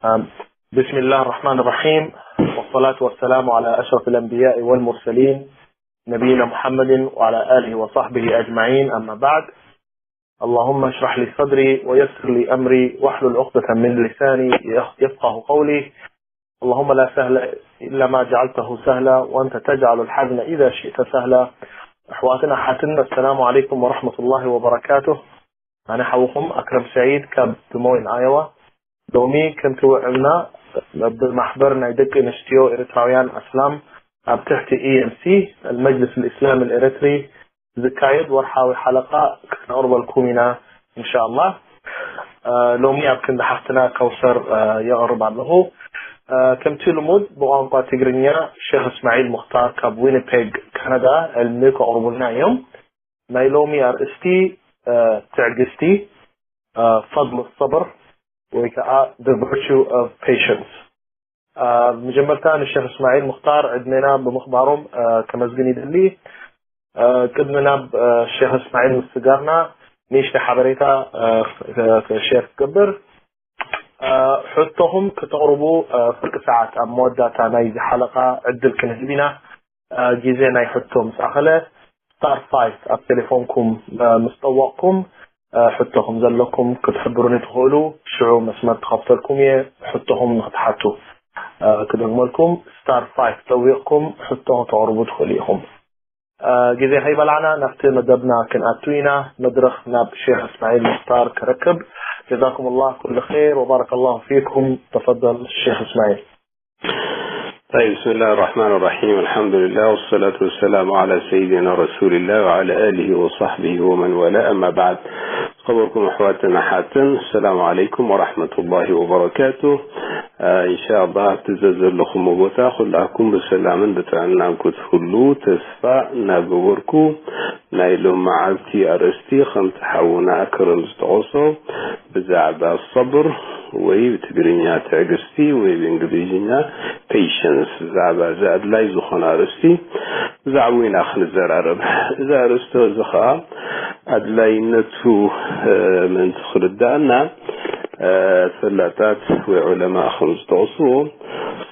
آم، بسم الله الرحمن الرحيم، والصلاة والسلام على أشرف الأنبياء والمرسلين، نبينا محمد وعلى آله وصحبه أجمعين، أما بعد. اللهم اشرح لي صدري ويسر لي أمري واحلل عقدة من لساني يخ-، يفقه قولي. اللهم لا سهل إلا ما جعلته سهلا وأنت تجعل الحزن إذا شئت سهلا. أحواتنا حاتنا، السلام عليكم ورحمة الله وبركاته. ኣነ ሓውኹም ኣክረም ሰዒድ ካብ ድሞይን ኣዮዋ። ሎሚ ከምቲ ውዕልና ብማሕበር ናይ ደቂ ኣንስትዮ ኤርትራውያን ኣስላም ኣብ ትሕቲ E M C፣ المجلس الإسلامي الإريتري፣ ዝካየድ ወርሓዊ ሓለቃ ክነቕርበልኩም ኢና እንሻኣላህ። ሎሚ ኣብ ክንዲ ሓፍትና ከውሰር የቕርብ ኣለኹ። ከምቲ ልሙድ ብቋንቋ ትግርኛ ሼኽ እስማዒል ሙኽታር ካብ ዊኒፔግ ካናዳ ዕልሚ ከቕርቡልና እዮም። ናይ ሎሚ ኣርእስቲ ትዕግስቲ፣ ፈضل الصبر፣ ወይ ከዓ the virtue of patience። መጀመርታ ንሼኽ እስማዒል ሙኽታር ዕድሜና ብምኽባሮም ከመስግን ይደሊ። ቅድሚ ናብ ሼኽ እስማዒል ምስጋርና ንእሽተይ ሓበሬታ ሼር ክገብር። ሕቶኹም ከተቕርቡ ፍርቂ ሰዓት ኣብ መወዳእታ ናይዚ ሓለቃ ዕድል ክንህብ ኢና። ግዜ ናይ ሕቶ ምስ ኣኸለ ስታር ፋይፍ ኣብ ቴሌፎንኩም ምስ ጠወቕኩም ሕቶኹም ዘለኩም ክትሕብሩኒ ትኽእሉ። ሽዑ መስመር ትኸፍተልኩም እየ። ሕቶኹም ንክትሓቱ ክደግመልኩም፣ ስታር ፋይፍ ጠዊቕኩም ሕቶ ከተቕርቡ ትኽእሉ ኢኹም። ግዜ ከይበላዕና ናብቲ መደብና ክንኣቱ ኢና። መድረኽ ናብ ሼኽ እስማዒል ሙኽታር ክረክብ። ጀዛኩም ላህ ኩሉ ኸይር ወባረከ ላሁ ፊኩም። ተፈደል ሼኽ እስማዒል። طيب، بسم الله الرحمن الرحيم. الحمد لله والصلاة والسلام على سيدنا رسول الله وعلى آله وصحبه ومن والاه. أما بعد. خبركم أحواتنا حاتن. السلام عليكم ورحمة الله وبركاته. إن شاء الله تزلزل لكم وبوتا خلاكم بسلام بتعنا كتفلو تسفى نابوركو نايلو معرتي أرستي خمت حونا أكرم زتغصو بزعبا الصبر ወይ ብትግርኛ ትዕግስቲ ወይ ብእንግሊዝኛ ፔይሸንስ ብዛዕባ እዚ ኣድላይ ዝኾነ ኣርእስቲ ብዛዕባኡ ኢና ክንዘራረብ። እዚ ኣርእስቲ እዚ ኸዓ ኣድላይነቱ ምእንቲ ክርዳእና ፈላጣት ወይ ዑለማ ከም ዝጠቕስዎ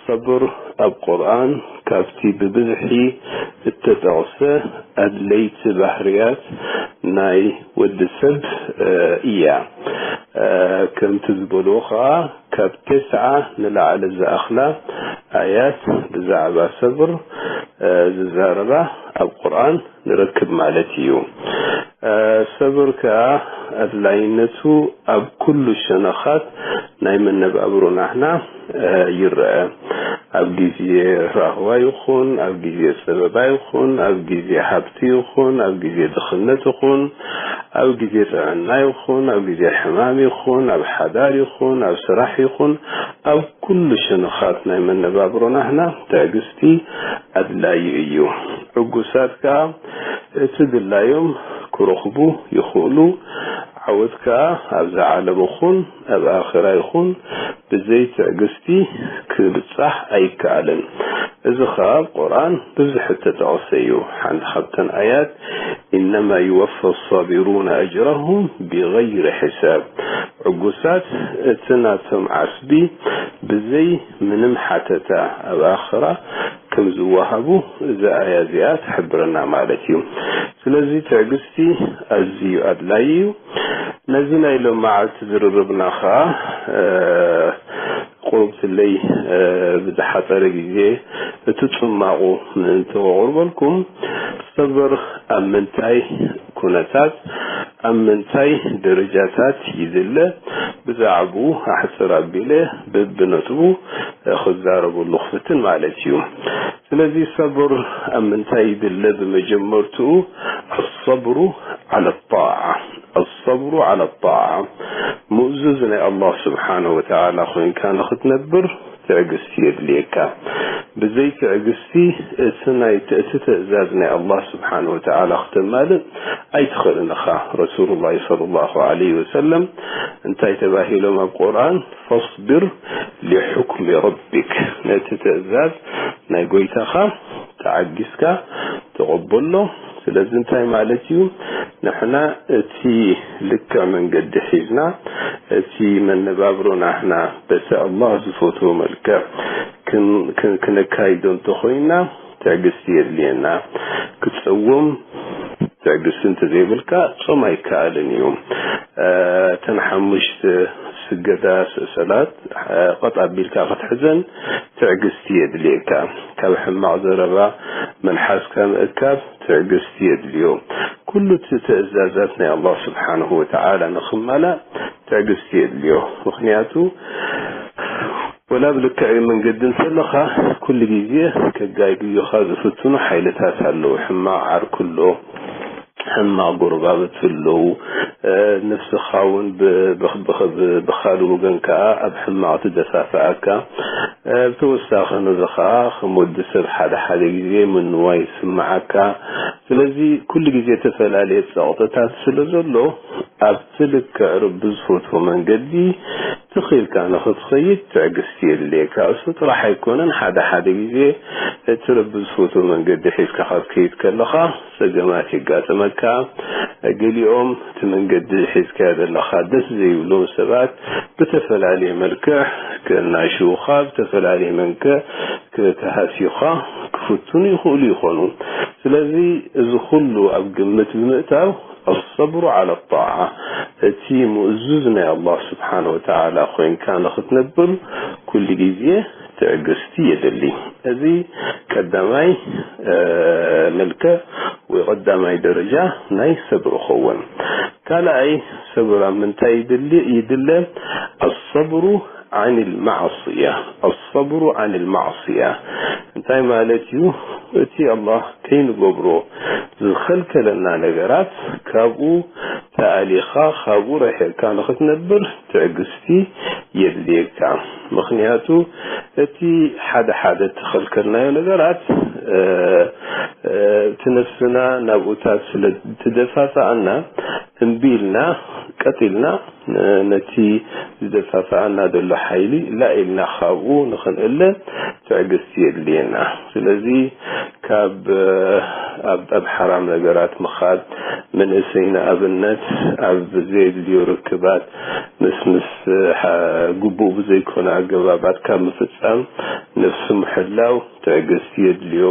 ሰብር ኣብ ቁርኣን ካብቲ ብብዝሒ እተጠቕሰ ኣድለይቲ ባህርያት ናይ ወዲ ሰብ እያ። ከምቲ ዝበልዎ ኸዓ ካብ ተስዓ ንላዕሊ ዝኣኽላ ኣያት ብዛዕባ ሰብር ዝዛረባ ኣብ ቁርኣን ንረክብ ማለት እዩ። ሰብር ከኣ ኣድላይነቱ ኣብ ኩሉ ሸነኻት ናይ መነባብሮናህና ይረአ። ኣብ ግዜ ራህዋ ይኹን፣ ኣብ ግዜ ጸበባ ይኹን፣ ኣብ ግዜ ሃብቲ ይኹን፣ ኣብ ግዜ ድኽነት ይኹን፣ ኣብ ግዜ ጥዕና ይኹን፣ ኣብ ግዜ ሕማም ይኹን፣ ኣብ ሓዳር ይኹን፣ ኣብ ስራሕ ይኹን፣ ኣብ ኩሉ ሸነኻት ናይ መነባብሮናህና ትዕግስቲ ኣድላዩ እዩ። ዕጉሳት ከኣ እቲ ድላዮም ክረኽቡ ይኽእሉ። ዓወት ከኣ ኣብዛ ዓለም ይኹን ኣብ ኣኽራ ይኹን ብዘይ ትዕግስቲ ክብጻሕ ኣይከኣልን። እዚ ኸኣ ኣብ ቁርኣን ብዙሕ እተጠቕሰ እዩ። ሓንቲ ካብተን ኣያት إنما يوفى الصابرون أجرهم بغير حساب. ዕጉሳት እቲ ናቶም ዓስቢ ብዘይ ምንም ሓተታ ኣብ ኣኽራ ከም ዝወሃቡ እዛ ኣያ እዚኣ ትሕብረና ማለት እዩ። ስለዚ ትዕግስቲ ኣዝዩ ኣድላዪ እዩ። ነዚ ናይ ሎማዓልቲ ዝርርብና ኸዓ ቁሩብትለይ ብዝሓፀረ ግዜ እቲ ፅማቑ ምእንቲ ከቕርበልኩም ሰብር ኣብ ምንታይ ኩነታት ኣብ ምንታይ ደረጃታት ይድለ ብዛዕባኡ ኣሕፅር ኣቢለ በብነጥቡ ክዛረበሉ ክፍትን ማለት እዩ። ስለዚ ሰብር ኣብ ምንታይ ይድለ ብመጀመርትኡ الصبر على الطاعة الصبر على الطاعة ምእዙዝ ናይ ኣላህ ስብሓነ ወተዓላ ኮይንካ ንኽትነብር ትዕግስቲ የድልየካ። ብዘይ ትዕግስቲ እቲ ናይ እቲ ትእዛዝ ናይ ኣላህ ስብሓነ ወተዓላ ክተማልእ ኣይትኽእልን ኢኻ። ረሱሉላሂ ሰለላሁ ዐለይሂ ወሰለም እንታይ ተባሂሎም ኣብ ቁርኣን ፈስቢር ሊሑክሚ ረቢክ ነቲ ትእዛዝ ናይ ጎይታኻ ተዓጊስካ ተቐበሎ። ስለዚ እንታይ ማለት እዩ? ንሕና እቲ ልክዕ መንገዲ ሒዝና፣ እቲ መነባብሮ ናህና በቲ ኣላህ ዝፈትዎ መልክዕ ክን-፣ ክን-፣ ክነካይዶ እንተኾይና፣ ትዕግስቲ የድልየና። ክትጸውም ትዕግስቲ እንተዘይብልካ፣ ጾም ኣይከኣልን እዩ። እ፣ እተን ሓሙሽተ ስገዳ ሰላት፣ እ፣ ቀጥ ኣቢልካ ክትሕዘን ትዕግስቲ የድልየካ። ካብ ሕማቕ ዘረባ መልሓስካ ምእካብ ትዕግስቲ የድልዮ። ኩሉ እቲ ትእዛዛት ናይ ኣላህ ስብሓንሁ ወተዓላ ንኽማላእ ትዕግስቲ የድልዮ። ምኽንያቱ፣ ወላ ብልክዕ መንገዲ እንተለኻ፣ ኩሉ ግዜ ከጋግዩኻ ዝፍትኑ ሓይልታት ኣለዉ። ሕማቕ ዓርኩ ኣሎ፣ ሕማቕ ጎረባብቲ ኣለዉ። እ፣ ንስኻ እውን ብ-፣ ብኽ-፣ ብኽ-፣ ብ-፣ ብኻልእ ወገን ከኣ ኣብ ሕማቕ ትደፋፍኣካ። እ፣ ብተወሳኺ ነዚ ኸኣ ከም ወዲ ሰብ ሓደ ሓደ ግዜ ምንዋይ ይስምዓካ። ስለዚ ኩሉ ግዜ እተፈላለየ ጸቕጥታት ስለ ዘሎ፣ ኣብቲ ልክዕ ረቢ ዝፈትዎ መንገዲ ትኺልካ ንኽትኸይድ ትዕግስቲ የድልየካ። እሱ ጥራሕ ኣይኮነን፣ ሓደ ሓደ ግዜ እቲ ረቢ ዝፈትዎ መንገዲ ሒዝካ ካብ ትከይድ ከለኻ ጸገማት የጋጥመካ። ገሊኦም እቲ መንገዲ ሒዝካዮ ዘለኻ ደስ ዘይብሎም ሰባት ብተፈላለየ መልክዕ ክናሽውኻ፣ ብተፈላለየ መልክዕ ክ-፣ ክሃስዩኻ ክፍትኑ ይኽእሉ ይኾኑ። ስለዚ እዚ ኩሉ ኣብ ግምት ብምእታው፣ الصبر على الطاعة، እቲ ምእዙዝ ናይ ኣላህ ስብሓነ ወተዓላ ኮይንካ ንኽትነብር ኩሉ ግዜ ትዕግስቲ የድሊ። እዚ ቀዳማይ፣ እ፣ መልክዕ ወይ ቀዳማይ ደረጃ ናይ ሰብር ይኸውን። ካልኣይ ሰብር ኣብ ምንታይ ይድሊ-፣ ይድለ? الصبر عن المعصية، الصبر عن المعصية እንታይ ማለት እዩ? እቲ ኣላህ ከይንገብሮ ዝኸልከለና ነገራት ካብኡ ተኣሊኻ፣ ካብኡ ርሒቕካ ንኽትነብር ትዕግስቲ የድልየካ። ምኽንያቱ፣ እቲ ሓደ ሓደ እተኸልከልናዮ ነገራት፣ እ፣ እ፣ እቲ ነፍስና ናብኡታት ስለ ትደፋፍኣና፣ እምቢ ኢልና፣ ቀጥ ኢልና፣ እ፣ ነቲ ዝደፋፍኣና ዘሎ ሓይሊ ላእ ኢልና ካብኡ ንኽንእለ ትዕግስቲ የድልየና። ስለዚ፣ ካብ፣ እ፣ ኣብ፣ ኣብ ሓራም ነገራት ምኻድ፣ መንእሰይ ንኣብነት ኣብ ዘየድልዮ ርክባት ምስ፣ ምስ፣ እ፣ ሓ-፣ ግቡእ ብዘይኮነ ኣገባባት ካብ ምፍጻም ነፍሱ ምሕላው ትዕግስቲ የድልዮ።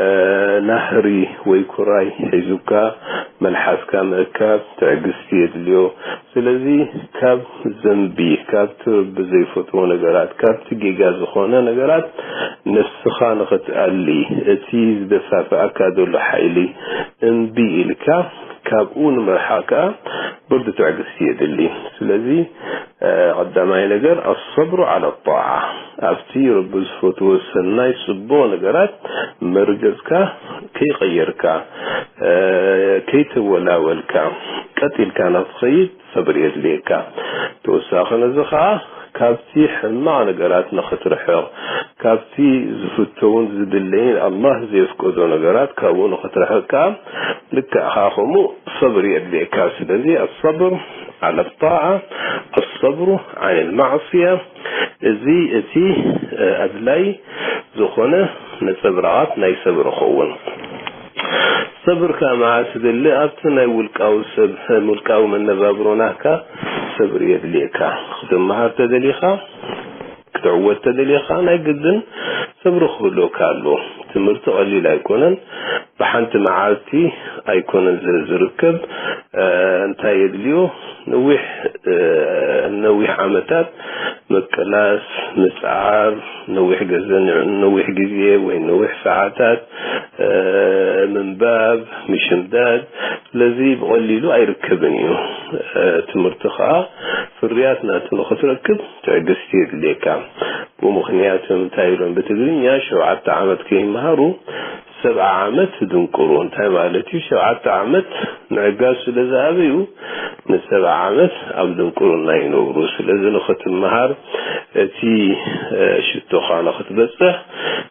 እ፣ ናህሪ ወይ ኩራይ ሒዙካ መልሓስካ ምእካብ ትዕግስቲ የድልዮ። ስለዚ ካብ ዘንቢ፣ ካብቲ ረቢ ዘይፈትዎ ነገራት፣ ካብቲ ጌጋ ዝኾነ ነገራት ነፍስኻ ንኽትኣሊ፣ እቲ ዝደፋፍኣካ ዘሎ ሓይሊ እምቢ ኢልካ ካብኡ ንምርሓቕ ከኣ ብርቱ ትዕግስቲ የድሊ። ስለዚ፣ እ፣ ቀዳማይ ነገር፣ الصبر على الطاعة፣ ኣብቲ ረቢ ዝፈትዎ ሰናይ ጽቡቕ ነገራት መርገጽካ ከይቐየርካ፣ እ፣ ከይተወላወልካ፣ ቀጥ ኢልካ ንኽትኸይድ ሰብር የድልየካ። ተወሳኺ ነዚ ኸኣ፣ ካብቲ ሕማቕ ነገራት ንኽትርሕቕ፣ ካብቲ ዝፍተውን ዝድለይን ኣላህ ዘየፍቀዶ ነገራት ካብኡ ንኽትርሕቕ ከኣ ልክዕኻ ከምኡ ሰብር የድልየካ። ስለዚ الصبر على الطاعة، الصبر عن المعصية፣ እዚ እቲ፣ እ፣ ኣድላይ ዝኾነ ነጸብራቓት ናይ ሰብር ይኸውን። ሰብር ከኣ መዓስ ይድሊ? ኣብቲ ናይ ውልቃዊ ሰብ፣ ውልቃዊ መነባብሮ ናህካ ሰብር የድልየካ። ክትመሃር ተደሊኻ፣ ክትዕወት ተደሊኻ፣ ናይ ግድን ሰብሪ ክህልወካ ኣለዎ። ትምህርቲ ቀሊል ኣይኮነን። ብሓንቲ መዓልቲ ኣይኮነን ዝ-፣ ዝርከብ። እ፣ እንታይ የድልዮ? ነዊሕ፣ እ፣ ነዊሕ ዓመታት ምቅላስ፣ ምጽዓር፣ ነዊሕ ገዘ-፣ ነዊሕ ግዜ ወይ ነዊሕ ሰዓታት፣ እ፣ ምንባብ፣ ምሽምዳድ፣ ስለዚ ብቐሊሉ ኣይርከብን እዩ። እ፣ ትምህርቲ ኸኣ ፍርያት ናቱ ንኽትረክብ ትዕግስቲ የድልየካ። ብኡ ምኽንያት እዮም እንታይ ኢሎም ብትግርኛ፣ ሸውዓተ ዓመት ከይመሃሩ ሰብዓ ዓመት ድንቁሩ። እንታይ ማለት እዩ? ሸውዓተ ዓመት ምዕጋስ ስለ ዝኣበዩ፣ ንሰብዓ ዓመት ኣብ ድንቁርና ይነብሩ። ስለዚ ንኽትመሃር፣ እቲ፣ እ፣ ሽቶኻ ንኽትበጽሕ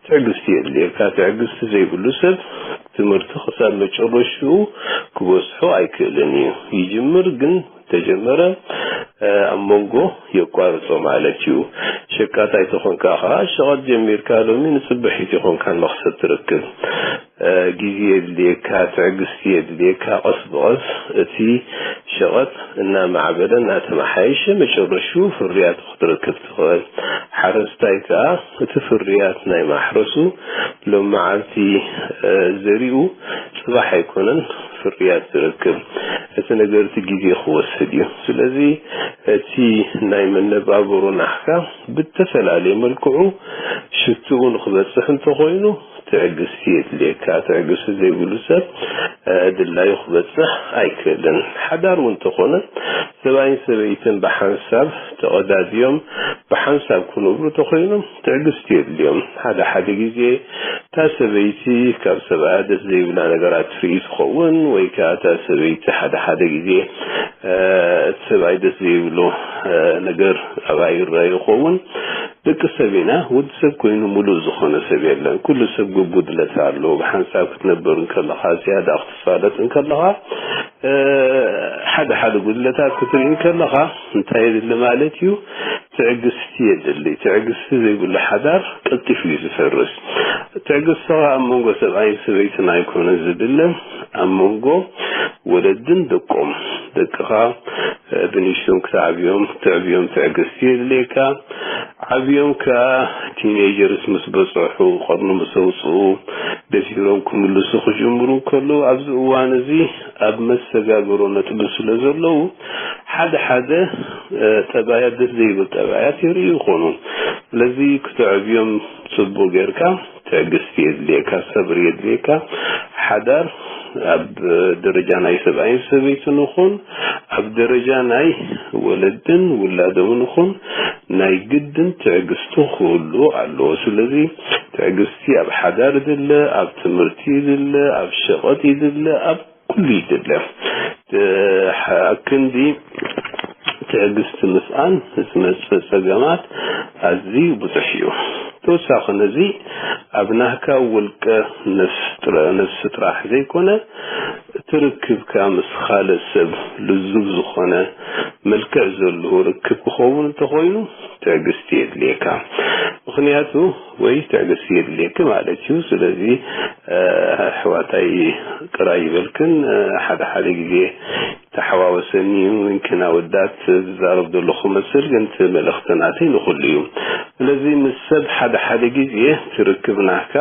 ትዕግስቲ የድልየካ። ትዕግስቲ ዘይብሉ ሰብ ትምህርቲ ክሳብ መጨረሽኡ ክበጽሖ ኣይክእልን እዩ። ይጅምር፣ ግን ተጀመረ፣ እ፣ ኣብ መንጎ የቋርጾ ማለት እዩ። ሸቃጣይ ተኾንካ ኸዓ፣ ሸቐጥ ጀሚርካ ሎሚ ንጽባሒት ይኾንካን መኽሰብ ትረክብ። ግዜ የድልየካ፣ ትዕግስቲ የድልየካ። ቀስ ብቐስ እቲ ሸቐጥ እናማዕበለ እናተመሓየሸ መጨረሽኡ ፍርያቱ ክትረክብ ትኽእል። ሓረስታይ ከኣ እቲ ፍርያት ናይ ማሕረሱ ሎም መዓልቲ ዘሪኡ ጽባሕ ኣይኮነን ፍርያት ዝረክብ። እቲ ነገር እቲ ግዜ ክወስድ እዩ። ስለዚ እቲ ናይ መነባብሮ ናህካ ብተፈላለየ መልክዑ ሽትኡ ንክበጽሕ እንተኾይኑ ትዕግስቲ የድልየካ። ትዕግስቲ ዘይብሉ ሰብ ድላዩ ክበጽሕ ኣይክእልን። ሓዳር እውን እንተኾነ ሰብኣይን ሰበይትን ብሓንሳብ ተቐዳድዮም ብሓንሳብ ክነብሩ ተኾይኖም ትዕግስቲ የድልዮም። ሓደ ሓደ ግዜ እታ ሰበይቲ ካብ ሰብኣያ ደስ ዘይብላ ነገራት ትርኢ ትኸውን፣ ወይ ከዓ እታ ሰበይቲ ሓደ ሓደ ግዜ እቲ ሰብኣይ ደስ ዘይብሎ ነገር ኣብኣ ይረአ ይኸውን። ደቂ ሰብ ኢና። ወዲ ሰብ ኮይኑ ሙሉእ ዝኾነ ሰብ የለን። ኩሉ ሰብ ጉድለት ኣለዎ። ብሓንሳብ ክትነብር እንከለኻ፣ ዝያዳ ክትፋለጥ እንከለኻ፣ ሓደ ሓደ ጉድለታት ክትርኢ እንከለኻ እንታይ የድሊ ማለት እዩ? ትዕግስቲ የድሊ። ትዕግስቲ ዘይብሉ ሓዳር ቀልጢፉ እዩ ዝፈርስ። ትዕግስቲ ኸኣ ኣብ መንጎ ሰብኣይን ሰበይትን ኣይኮነን ዝድለ፣ ኣብ መንጎ ወለድን ደቆም። ደቅኻ ብንእሽቶም ክተዕብዮም፣ ክትዕብዮም ትዕግስቲ የድልየካ። ዓብዮም ከኣ ቲኔጀርስ ምስ በጽሑ፣ ቀርኑ ምስ ኣውጽኡ፣ ደፊሮም ክምልሱ ክጅምሩ እንከለዉ፣ ኣብዚ እዋን እዚ ኣብ መሰጋገሮ ነጥቢ ስለ ዘለዉ፣ ሓደ ሓደ ጠባያት፣ ደስ ዘይብል ጠባያት የርእዩ ይኾኑ። ስለዚ ክተዕብዮም ጽቡቕ ጌርካ ትዕግስቲ የድልየካ፣ ሰብሪ የድልየካ። ሓዳር ኣብ ደረጃ ናይ ሰብኣይን ሰበይትን ይኹን፣ ኣብ ደረጃ ናይ ወለድን ውላዶምን ይኹን፣ ናይ ግድን ትዕግስቲ ክህሉ ኣለዎ። ስለዚ ትዕግስቲ ኣብ ሓዳር ይድለ፣ ኣብ ትምህርቲ ይድለ፣ ኣብ ሸቐጥ ይድለ፣ ኣብ ኩሉ ይድለ። እ፣ ሓ-፣ ክንዲ ትዕግስቲ ምስኣን ዝመጽእ ጸገማት ኣዝዩ ብዙሕ እዩ። ተወሳኺ ነዚ ኣብ ናህካ ውልቀ ነፍስ ጥረ-፣ ነፍሲ ጥራሕ ዘይኮነ፣ እቲ ርክብካ ምስ ካልእ ሰብ ልዙብ ዝኾነ መልክዕ ዘለዎ ርክብ ክኸውን እንተኾይኑ ትዕግስቲ የድልየካ። ምኽንያቱ ወይ ትዕግስቲ የድልየኪ ማለት እዩ። ስለዚ፣ እ፣ ኣሕዋታይ ቅር ኣይበልክን፣ እ፣ ሓደ ሓደ ግዜ ተሓዋወሰኒ እዩ። ምምክን ኣወዳት ዝዛረብ ዘለኹ መስል፣ ግን እቲ መልእኽቲ ናተይ ንኹሉ እዩ። ስለዚ ምስ ሰብ ሓደ ሓደ ግዜ እቲ ርክብ ናህካ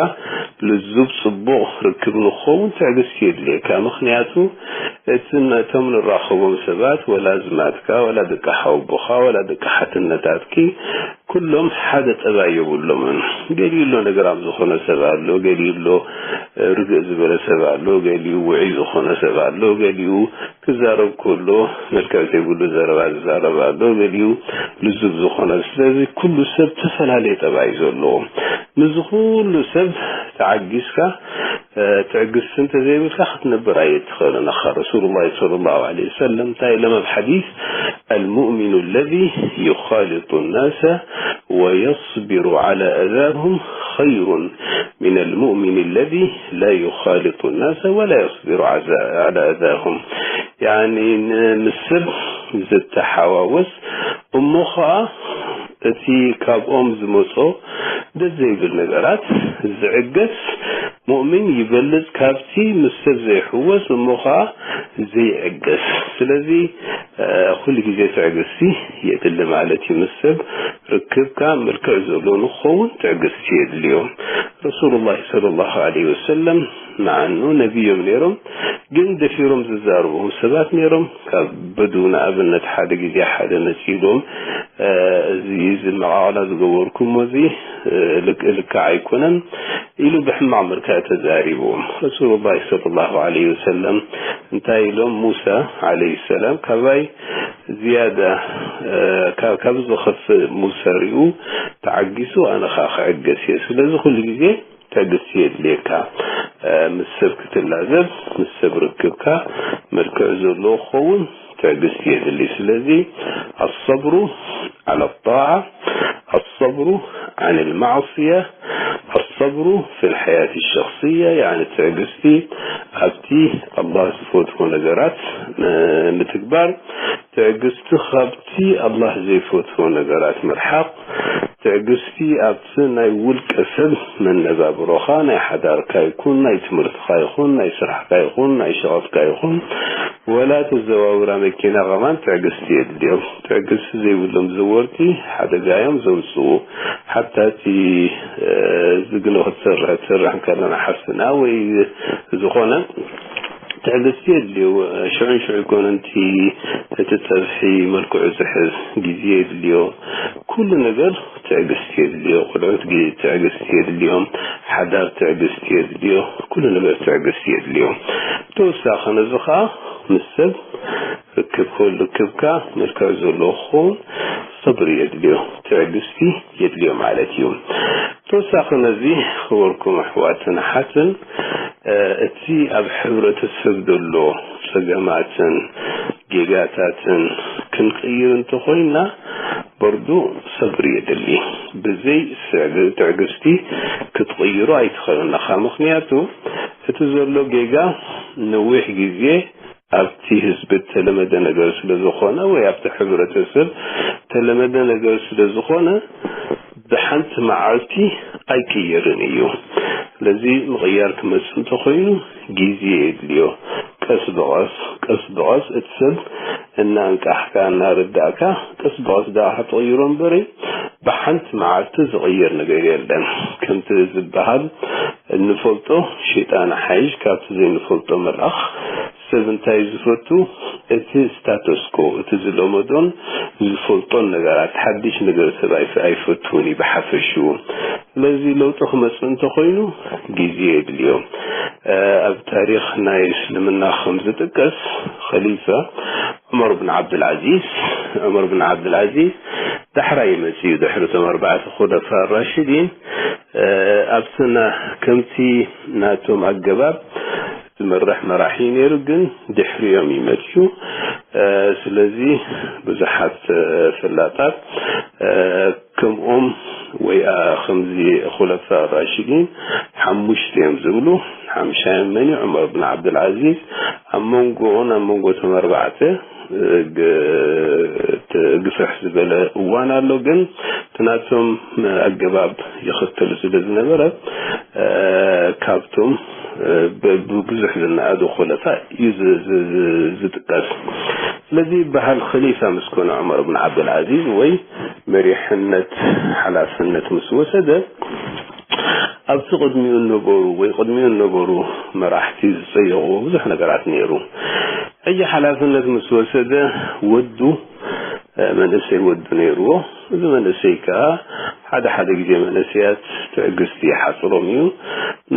ልዙብ ጽቡቕ ርክብ ንክኸውን ትዕግስቲ የድልየካ። ምኽንያቱ እቲ ን-፣ እቶም ንራኸቦም ሰባት፣ ወላ ኣዝማድካ፣ ወላ ደቂ ሓወቦኻ፣ ወላ ደቂ ሓትነታትኪ፣ ኩሎም ሓደ ጠባይ የብሎምን። ገሊኡ ኣሎ ነግራም ዝኾነ ሰብ ኣሎ፣ ገሊኡ ኣሎ ርግእ ዝበለ ሰብ ኣሎ፣ ገሊኡ ውዑይ ዝኾነ ሰብ ኣሎ፣ ገሊኡ ክዛረብ ከሎ መልክዕ ዘይብሉ ዘረባ ዝዛረብ ኣሎ፣ ገሊኡ ልዙብ ዝኾነ። ስለዚ ኩሉ ሰብ ዝተፈላለየ ጠባይ እዩ ዘለዎ። ምስዚ ኩሉ ሰብ ተዓጊስካ፣ እ፣ ትዕግስቲ እንተዘይብልካ ክትነብር ኣይትኽእልን ኢኻ። ረሱሉላህ ሰለላሁ ዐለይሂ ወሰለም እንታይ ኢሎም ኣብ ሓዲስ? المؤمن الذي يخالط الناس ويصبر على أذاهم خير من المؤمن الذي لا يخالط الناس ولا يصبر عز-، على أذاهم. ያኒ ን-፣ ምስ ሰብ ዝተሓዋወስ እሞ ኸዓ እቲ ካብኦም ዝመጾ ደስ ዘይብል ነገራት ዝዕገስ ሙእሚን ይበልጽ ካብቲ ምስ ሰብ ዘይሕወስ እሞ ኸዓ ዘይዕገስ። ስለዚ፣ እ፣ ኩሉ ግዜ ትዕግስቲ የድሊ ማለት እዩ። ምስ ሰብ ርክብካ መልክዕ ዘለዎ ንክኸውን ትዕግስቲ የድልዮ። ረሱሉላህ ሰለላሁ ዐለይሂ ወሰለም መዓኑ ነቢዮም ነይሮም፣ ግን ደፊሮም ዝዛረብዎም ሰባት ነይሮም። ካብ በዱ ንኣብነት ሓደ ግዜ ሓደ መጺእሎም፣ እ፣ እዚ፣ እዚ መቓቕላ ዝገበርኩሞ እዚ፣ እ፣ ልክ-፣ ልክዕ ኣይኮነን ኢሉ ብሕማቕ መልክዕ ተዛሪብዎም። ረሱሉላህ ሰለላሁ ዐለይሂ ወሰለም እንታይ ኢሎም? ሙሳ ዐለይሂ ሰላም ካባይ ዝያዳ፣ እ፣ ካብ፣ ካብ ዝኸፍእ ሙሳ ሪኡ ተዓጊሱ፣ ኣነ ኸኣ ክዕገስ እየ። ስለዚ ኩሉ ግዜ ትዕግስቲ የድልየካ። እ፣ ምስ ሰብ ክትላዘብ፣ ምስ ሰብ ርክብካ መልክዕ ዘለዎ ክኸውን ትዕግስቲ የድሊ። ስለዚ الصبر على الطاعة، الصبر عن المعصية، الصبر في الحياة الشخصية، يعني ትዕግስቲ ኣብቲ ኣላህ ዝፈትዎ ነገራት ም-፣ ምትግባር፣ ትዕግስቲ ካብቲ ኣላህ ዘይፈትዎ ነገራት ምርሓቕ፣ ትዕግስቲ ኣብቲ ናይ ውልቀ ሰብ መነባብሮኻ፣ ናይ ሓዳርካ ይኹን፣ ናይ ትምህርትኻ ይኹን፣ ናይ ስራሕካ ይኹን፣ ናይ ሸቐጥካ ይኹን፣ ወላ ተዘዋውራ መኪና ከማን ትዕግስቲ የድልዮም። ትዕግስቲ ዘይብሎም ዘወርቲ ሓደጋ እዮም ዘውፅኡ። ሓታ እቲ፣ እ፣ ዝግኖ ክትሰርሕ፣ ክትሰርሕ እንከለና ሓፍትና ወይ ዝኾነ ትዕግስቲ የድልዮ። ሽዑን ሽዑ ይኮነ፣ እቲ፣ እቲ ፀብሒ መልክዑ ዝሕዝ ግዜ የድልዮ። ኩሉ ነገር ትዕግስቲ የድልዮ። ቆልዑት ግ-፣ ትዕግስቲ የድልዮም። ሓዳር ትዕግስቲ የድልዮ። ኩሉ ነገር ትዕግስቲ የድልዮ። ተወሳኺ ነዚ ኸዓ ምስ ሰብ ርክብ ክህሉ፣ ርክብካ መልክዕ ዘለዎ ክኸውን ሰብሪ የድልዮ፣ ትዕግስቲ የድልዮ ማለት እዩ። ተወሳኺ ነዚ ክበርኩም ኣሕዋትን ኣሓትን፣ እ፣ እቲ ኣብ ሕብረተሰብ ዘሎ ጸገማትን ጌጋታትን ክንቅይር እንተኾይና፣ በርዱ ሰብሪ የድሊ። ብዘይ ስዕግ-፣ ትዕግስቲ ክትቕይሮ ኣይትኽእልን ኢኻ። ምኽንያቱ እቲ ዘሎ ጌጋ ነዊሕ ግዜ ኣብቲ ህዝቢ እተለመደ ነገር ስለ ዝኾነ ወይ ኣብቲ ሕብረተሰብ እተለመደ ነገር ስለ ዝኾነ ብሓንቲ መዓልቲ ኣይቅየርን እዩ። ስለዚ ምቕያር ክመጽእ እንተኾይኑ ግዜ የድልዮ። ቀስ ብቐስ፣ ቀስ ብቐስ እቲ ሰብ እናንቃሕካ፣ እናረዳእካ ቀስ ብቐስ ደኣ ክትቕይሮ እምበሪ ብሓንቲ መዓልቲ ዝቕየር ነገር የለን። ከምቲ ዝበሃል እንፈልጦ ሸይጣን ሓይሽ ካብቲ ዘይንፈልጦ መልኣኽ ሰብ እንታይ እዩ ዝፈቱ? እቲ ስታተስኮ፣ እቲ ዝለመዶን ዝፈልጦን ነገራት፣ ሓድሽ ነገር ሰብ ኣይፈ-፣ ኣይፈትውን እዩ ብሓፈሽኡ። ስለዚ ለውጢ ክመጽእ እንተኾይኑ ግዜ የድልዮ። እ፣ ኣብ ታሪኽ ናይ እስልምና ከም ዝጥቀስ ኸሊፋ ዑመር ብን ዓብዱልዓዚዝ፣ ዑመር ብን ዓብዱልዓዚዝ ዳሕራይ መጺኡ፣ ድሕሪ እቶም ኣርባዕተ ኹለፋ ራሽዲን፣ እ፣ ኣብቲ ና-፣ ከምቲ ናቶም ኣገባብ ዝመርሕ መራሒ ነይሩ፣ ግን ድሕሪኦም ይመጽኡ። እ፣ ስለዚ ብዙሓት፣ እ፣ ፍላጣት፣ እ፣ ከምኦም ወይ፣ እ፣ ከምዚ ኹለፋ ራሽዲን ሓሙሽተ እዮም ዝብሉ። ሓምሻዮም መን እዩ? ዑመር ብን ዓብዱልዓዚዝ። ኣብ መንጎኡን ኣብ መንጎ እቶም ኣርባዕተ፣ እ፣ ግ-፣ ት-፣ ግፍሕ ዝበለ እዋን ኣሎ፣ ግን እቲ ናቶም ኣገባብ ይኽተል ስለ ዝነበረ፣ እ፣ ካብቶም፣ እ፣ ብ-፣ ብብዙሕ ዝነኣዱ ኹለፋ እዩ ዝ-፣ ዝ-፣ ዝ-፣ ዝጥቀስ። ስለዚ በሃል ኸሊፋ ምስ ኮነ ዑመር ብን ዓብዱልዓዚዝ ወይ መሪሕነት ሓላፍነት ምስ ወሰደ፣ ኣብቲ ቅድሚኡ ነበሩ ወይ ቅድሚኡ ነበሩ መራሕቲ ዝጸየቑዎ ብዙሕ ነገራት ነይሩ። ሕጂ ሓላፍነት ምስ ወሰደ ወዱ፣ እ፣ መንእሰይ ወዱ ነይርዎ። እዚ መንእሰይ ከኣ ሓደ ሓደ ግዜ መንእሰያት ትዕግስቲ ይሓጽሮም እዩ።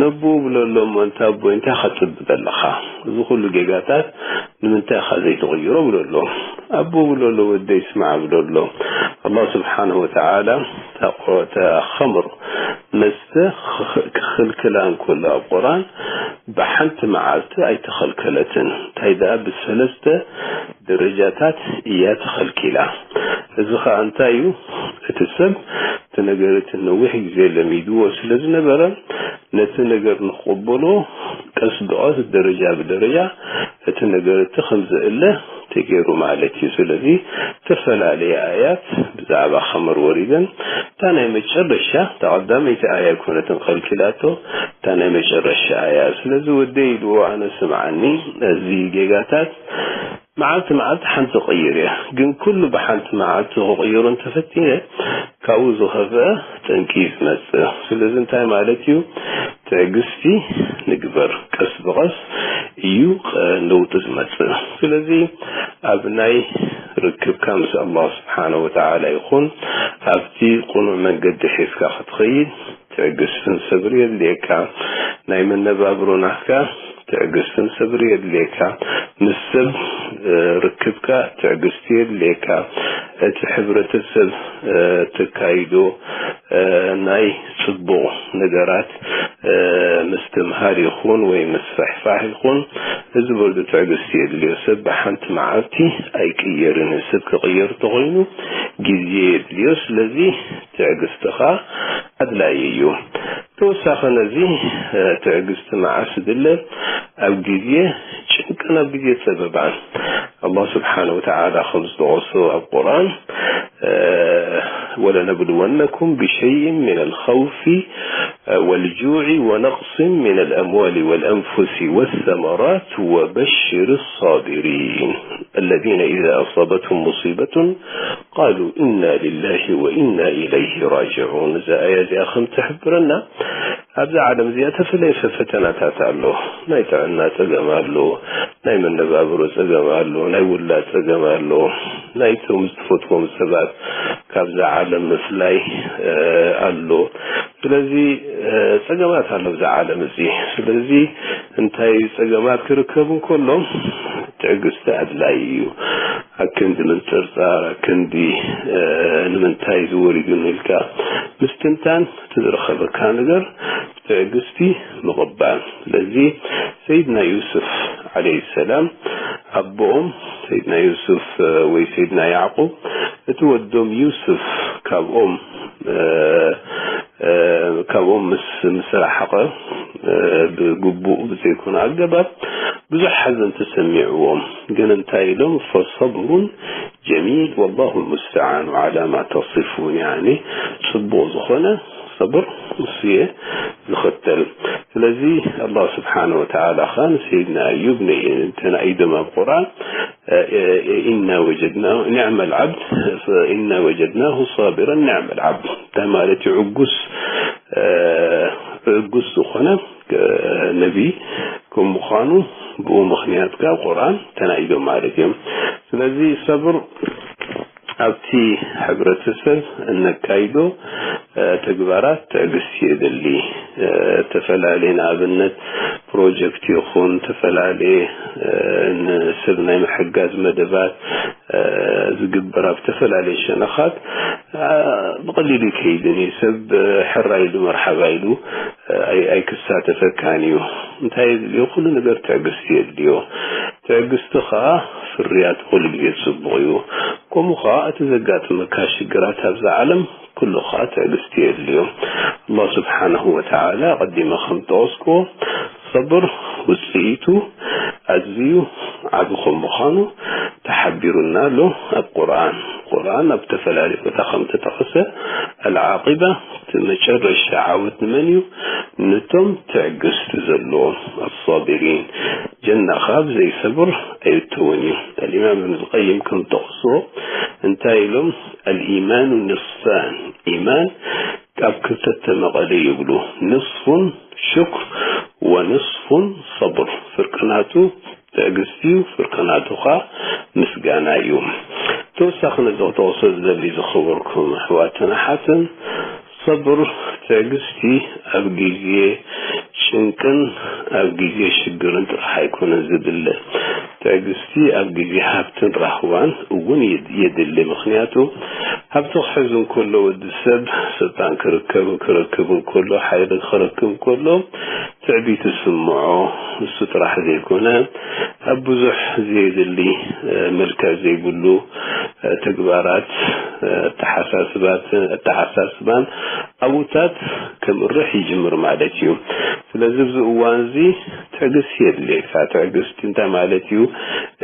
ነቦኡ ብለሎ፣ "እሞ እንታ ኣቦይ እንታይ ከጽቢ ዘለኻ? እዚ ኩሉ ጌጋታት ንምንታይ ኢኻ ዘይትቕይሮ?" ብለሎ። ኣቦኡ ብለሎ፣ "ወደይ ስማዕ" ብለሎ። ኣላህ ስብሓነሁ ወተዓላ እታ ቆ-፣ እታ ኸምር መስተ ክኽ-፣ ክኽልክላ እንከሎ ኣብ ቁርኣን ብሓንቲ መዓልቲ ኣይተኸልከለትን። እንታይ ደኣ ብሰለስተ ደረጃታት እያ ተኸልኪላ። እዚ ኸኣ እንታይ እዩ? እቲ ሰብ እቲ ነገር እቲ ነዊሕ ግዜ ለሚድዎ ስለ ዝነበረ፣ ነቲ ነገር ንኽቕበሎ ቀስ ብቐስ ደረጃ ብደረጃ እቲ ነገር እቲ ከም ዘእለ ተገይሩ ማለት እዩ። ስለዚ ዝተፈላለየ ኣያት ብዛዕባ ኸመር ወሪደን፣ እታ ናይ መጨረሻ፣ እታ ቀዳመይቲ ኣያ ኣይኮነትን ኸልኪላቶ፣ እታ ናይ መጨረሻ ኣያ። ስለዚ ወደይ ኢልዎ፣ ኣነ ስምዓኒ፣ እዚ ጌጋታት መዓልቲ መዓልቲ ሓንቲ እቕይር እየ፣ ግን ኩሉ ብሓንቲ መዓልቲ ክቕይሮ እንተፈቲነ፣ ካብኡ ዝኸፍአ ጠንቂ እዩ ዝመጽእ። ስለዚ እንታይ ማለት እዩ? ትዕግስቲ ንግበር፣ ቀስ ብቐስ እዩ፣ እ፣ ለውጢ ዝመጽእ። ስለዚ ኣብ ናይ ርክብካ ምስ ኣላህ ስብሓነሁ ወተዓላ ይኹን፣ ኣብቲ ቅኑዕ መንገዲ ሒዝካ ክትኸይድ ትዕግስትን ሰብሪ የድልየካ። ናይ መነባብሮ ናትካ ትዕግስትን ሰብሪ የድልየካ። ምስ ሰብ፣ እ፣ ርክብካ ትዕግስቲ የድልየካ። እቲ ሕብረተሰብ፣ እ፣ ተካይዶ፣ እ፣ ናይ ጽቡቕ ነገራት፣ እ፣ ምስትምሃር ይኹን ወይ ምስፍሕፋሕ ይኹን፣ እዚ በርዱ ትዕግስቲ የድልዮ። ሰብ ብሓንቲ መዓልቲ ኣይቅየርን። ሰብ ክቕየር እንተኾይኑ ግዜ የድልዮ። ስለዚ ትዕግስትኻ ኣድላዪ እዩ። ተወሳኺ ነዚ፣ እ፣ ትዕግስቲ መዓስ ድለ? ኣብ ግዜ ጭንቅን ኣብ ግዜ ጸበባን። ኣላህ ስብሓነ ወተዓላ ከም ዝጠቐሶ ኣብ ቁርኣን፣ እ፣ ወለነብልወነኩም ብሸይእን ሚነል ኸውፊ፣ እ፣ ወልጁዒ ወነቅሲን ሚነል ኣምዋሊ ወልኣንፉሲ ወሰመራት ወበሽር ሳቢሪን፣ ኣለዚነ ኢዛ ኣሳበትሁም ሙሲበቱን ቃሉ ኢና ሊላሂ ወኢና ኢለይሂ ራጅዑን። እዛ ኣያ እዚኣ ከም ትሕብረና፣ ኣብዛ ዓለም እዚኣ ተፈለየ ፈተናታት ኣሎ። ናይ ጥዕና ጸገም ኣሎ፣ ናይ መነባብሮ ጸገም ኣሎ፣ ናይ ውላድ ጸገም ኣሎ፣ ናይቶም ዝትፈትዎም ሰባት ካብዛ ዓለም ምፍላይ፣ እ፣ ኣሎ። ስለዚ፣ እ፣ ጸገማት ኣሎ ኣብዛ ዓለም እዚ። ስለዚ እንታይ ጸገማት ክርከብ እንከሎ ትዕግስቲ ኣድላይ እዩ። ኣክንዲ ምንጽርጻር፣ ኣክንዲ፣ እ፣ ንምንታይ ዝወሪዱኒ ኢልካ ምስትንታን፣ እቲ ዝረኸበካ ነገር ብትዕግስቲ ምቕባል። ስለዚ ሰይድና ዩሱፍ ዓለይሂ ሰላም ኣቦኦም ሰይድና ዩሱፍ፣ እ፣ ወይ ሰይድና ያዕቁብ እቲ ወዶም ዩሱፍ ካብኦም፣ እ፣ እ፣ ካብኦም ምስ፣ ምስ ረሓቐ፣ እ፣ ብግቡእ ብዘይኮነ ኣገባብ ብዙሕ ሓዘን ተሰሚዕዎም። ግን እንታይ ኢሎም? ፈሰብሩን ጀሚል ወላሁ ልሙስተዓኑ ዓላ ማ ተሲፉን። ያኒ ጽቡቕ ዝኾነ ሰብር ንሱ እየ ዝኽተል። ስለዚ ኣላህ ስብሓነ ወተዓላ ኸዓ ንሰይድና ኣዩብ ነ-፣ ተናኢዶም ኣብ ቁርኣን፣ እ፣ እ፣ ኢና ወጀድናሁ፣ ኒዕመል ዓብድ፣ ኢና ወጀድናሁ ሳቢረን ኒዕመል ዓብድ። እንታይ ማለት እዩ? ዕጉስ፣ እ፣ ዕጉስ ዝኾነ፣ እ፣ ነቢ ከም ምዃኑ ብኡ ምኽንያት ካብ ቁርኣን ተናኢዶም ማለት እዮም። ስለዚ ሰብር ኣብቲ ሕብረተሰብ እነካይዶ፣ እ፣ ተግባራት ትዕግስቲ የድሊ። እ፣ ተፈላለየ ንኣብነት ፕሮጀክት ይኹን ተፈላለየ፣ እ፣ ንሰብ ናይ ምሕጋዝ መደባት፣ እ፣ ዝግበር ኣብ ዝተፈላለየ ሸነኻት፣ እ፣ ብቐሊሉ ይከይድን እዩ። ሰብ፣ እ፣ ሕራ ኢሉ መርሓባ ኢሉ፣ እ፣ ኣይ-፣ ኣይክሳተፈካን እዩ። እንታይ የድልዮ? ኩሉ ነገር ትዕግስቲ የድልዮ። ትዕግስቲ ኸኣ ፍርያቱ ኩሉ ግዜ ጽቡቕ እዩ። ከምኡ ኸኣ እቲ ዘጋጥመካ ሽግራት ኣብዛ ዓለም ኩሉ ኸኣ ትዕግስቲ የድልዮ። ኣላህ ስብሓነሁ ወተዓላ ቀዲመ ከም ጠቐስክዎ፣ ሰብር ውጽኢቱ ኣዝዩ ዓቢ ከም ምዃኑ ተሓቢሩና ኣሎ ኣብ ቁርኣን። ቁርኣን ኣብ ዝተፈላለዩ ቦታ ከም ተጠቐሰ፣ ኣልዓቂባ፣ እቲ መጨረሻ ዓወት ንመን እዩ? ነቶም ትዕግስቲ ዘለዎም፣ ኣሳቢሪን። ጀና ኸኣ ብዘይ ሰብር ኣይእተውን እዩ። ኣልኢማም እብን ቀይም ከም ጠቕስዎ እንታይ ኢሎም? ኣልኢማኑ ንስፋን፣ ኢማን ካብ ክልተ ተመቐለ ይብሉ። ንስፉን ሽክር ወንስፉን ሰብር። ፍርቂ ናቱ ትዕግስቲ እዩ፣ ፍርቂ ናቱ ኸኣ ምስጋና እዩ። ተወሳኺ ነዚ ክጠቕሶ ዝደሊ ዝኸበርኩም ኣሕዋትን ኣሓትን፣ ሰብር፣ ትዕግስቲ፣ ኣብ ግዜ ጭንቅን ኣብ ግዜ ሽግርን ጥራሕ ኣይኮነን ዝድለ። ትዕግስቲ ኣብ ግዜ ሃብትን ራህዋን እውን የድ-፣ የድሊ። ምኽንያቱ ሃብቲ ክሕዝ እንከሎ፣ ወዲ ሰብ ስልጣን ክርከብ፣ ክረክብ እንከሎ፣ ሓይሊ ክረክብ እንከሎ፣ ትዕቢት ዝስምዖ እሱ ጥራሕ ዘይኮነ፣ ኣብ ብዙሕ ዘየድሊ፣ እ፣ መልክዕ ዘይብሉ፣ እ፣ ተግባራት፣ እ፣ ኣተሓሳስባት-፣ ኣተሓሳስባን ኣብኡታት ከምርሕ ይጅምር ማለት እዩ። ስለዚ ኣብዚ እዋን እዚ ትዕግስቲ የድልየካ። ትዕግስቲ እንታይ ማለት እዩ?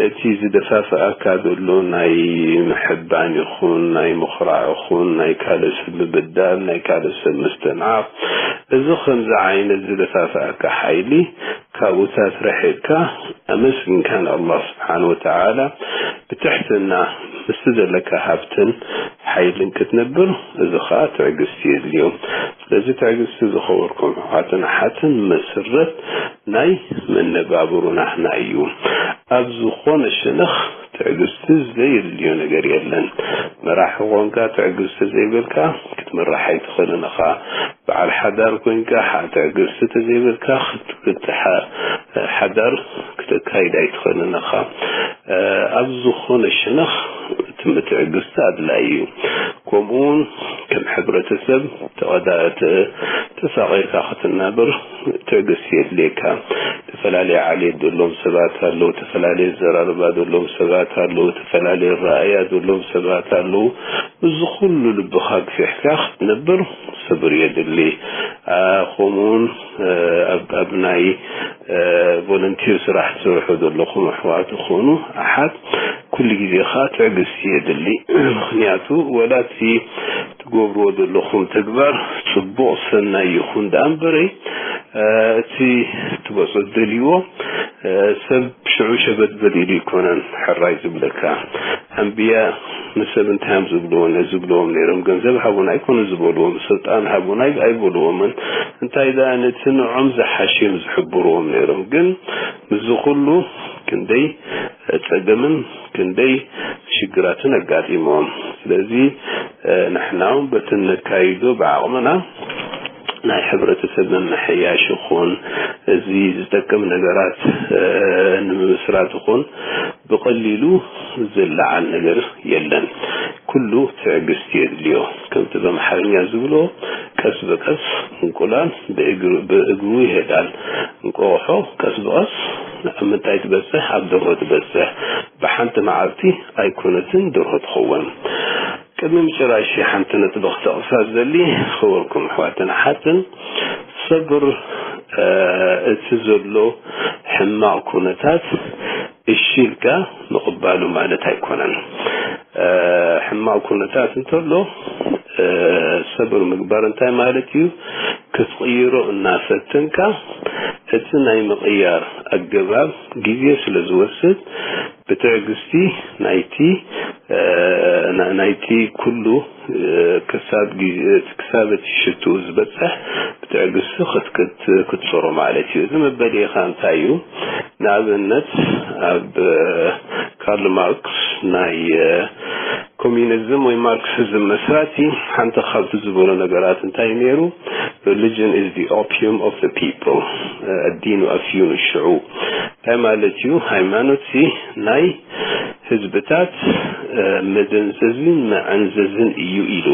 እቲ ዝደፋፍኣካ ዘሎ ናይ ምሕባን ይኹን፣ ናይ ምኹራዕ ይኹን፣ ናይ ካልእ ሰብ ምብዳል፣ ናይ ካልእ ሰብ ምስትንዓቕ፣ እዚ ከምዚ ዓይነት ዝደፋፍኣካ ሓይሊ ካብኡታት ርሒቕካ ኣመስጊንካ ንኣላህ ስብሓን ወተዓላ ብትሕትና ምስቲ ዘለካ ሃብትን ሓይልን ክትነብር፣ እዚ ኸዓ ትዕግስቲ የድልዮ። ስለዚ ትዕግስቲ ዝኸበርኩም ኣሕዋትን ኣሓትን መስረት ናይ መነባብሮ ናህና እዩ። ኣብ ዝኾነ ሸነኽ ትዕግስቲ ዘየድልዮ ነገር የለን። መራሒ ኾንካ ትዕግስቲ ዘይብልካ ክትምራሕ ኣይትኽእልን ኢኻ። በዓል ሓዳር ኮንካ ሓ-፣ ትዕግስቲ ተዘይብልካ ክት-፣ ክት-፣ ሓ-፣ ሓዳር ክተካይድ ኣይትኽእልን ኢኻ። እ፣ ኣብ ዝኾነ ሸነኽ እቲ ትዕግስቲ ኣድላዪ እዩ። ከምኡ እውን ከም ሕብረተሰብ ተቐዳ-፣ ተ-፣ ተፋቒርካ ክትናበር ትዕግስቲ የድልየካ። ተፈላለየ ዓሌት ዘለዎም ሰባት ኣለዉ፣ ተፈላለየ ዘራርባ ዘለዎም ሰባት ኣለዉ፣ ተፈላለየ ረኣያ ዘለዎም ሰባት ኣለዉ። እዚ ኩሉ ልብኻ ግፊሕካ ክትነብር ሰብር የድሊ። ኣ፣ ከምኡውን፣ እ፣ ኣብ፣ ኣብ ናይ፣ እ፣ ቮለንቲር ስራሕ ትሰርሑ ዘለኹም ኣሕዋት ዝኾኑ ኣሓት፣ ኩሉ ግዜ ኸዓ ትዕግስቲ የድሊ። ምኽንያቱ ወላ እቲ ትገብርዎ ዘለኹም ተግባር ጽቡቕ ሰናይ ይኹን ደኣ እምበረይ፣ እ፣ እቲ ትበጾ ትደልይዎ፣ እ፣ ሰብ ሽዑ ሸበድበድ ኢሉ ይኮነን ሕራይ ዝብለካ። ኣንብያ ንሰብ እንታይ እዮም ዝብልዎ፣ ዝብልዎም ነይሮም፣ ገንዘብ ሃቡና ኣይኮኑ ዝበልዎም፣ ስልጣን ሃቡና ኣይ-፣ ኣይበልዎምን። እንታይ ደኣ ነቲ ንዖም ዝሓሸ እዮም ዝሕብርዎም ነይሮም። ግን ምስዚ ኩሉ ክንደይ ጸገምን ክንደይ ሽግራትን ኣጋጢሞም። ስለዚ፣ እ፣ ንሕና እውን በቲ ነካይዶ ብዓቕምና ናይ ሕብረተሰብ ምምሕያሽ ይኹን፣ እዚ ዝጠቅም ነገራት፣ እ፣ ንምምስራት ይኹን፣ ብቐሊሉ ዝለዓል ነገር የለን። ኩሉ ትዕግስቲ የድልዮ። ከምቲ በምሓርኛ ዝብሎ፣ ቀስ በቀስ እንቁላል ብእግሩ፣ ብእግሩ ይሄዳል። እንቆቕሖ ቀስ በቐስ ኣብ ምንታይ ትበጽሕ? ኣብ ደርሆ ትበጽሕ። ብሓንቲ መዓልቲ ኣይኮነትን ደርሆ ትኸውን። ቅድሚ ምጭራሽ ሓንቲ ነጥቢ ክጠቕሳ ዝደሊ፣ ክበርኩም ኣሕዋትን ኣሓትን፣ ሰብር፣ እ፣ እቲ ዘሎ ሕማቕ ኩነታት እሺ ኢልካ ምቕባሉ ማለት ኣይኮነን። እ፣ ሕማቕ ኩነታት እንተሎ፣ እ፣ ሰብር ምግባር እንታይ ማለት እዩ? ክትቕይሮ እናፈተንካ፣ እቲ ናይ ምቕያር ኣገባብ ግዜ ስለ ዝወስድ፣ ብትዕግስቲ ናይቲ፣ እ፣ ና-፣ ናይቲ ኩሉ፣ እ፣ ክሳብ ግዜ፣ ክሳብ እቲ ሽትኡ ዝበጽሕ ብትዕግስቲ ክት-፣ ክት-፣ ክትጾሮ ማለት እዩ። እዚ መበሊኻ እንታይ እዩ? ንኣብነት፣ ኣብ፣ እ፣ ካርል ማርክስ ናይ፣ እ፣ ኮሚኒዝም ወይ ማርክሲዝም መስራቲ፣ ሓንቲ ካብቲ ዝበሎ ነገራት እንታይ ነይሩ? Religion is the opium of the people. እ፣ الدين أفيون الشعوب. እንታይ ማለት እዩ? ሃይማኖት ሲ ናይ ህዝብታት፣ እ፣ መደንዘዝን መዐንዘዝን እዩ ኢሉ።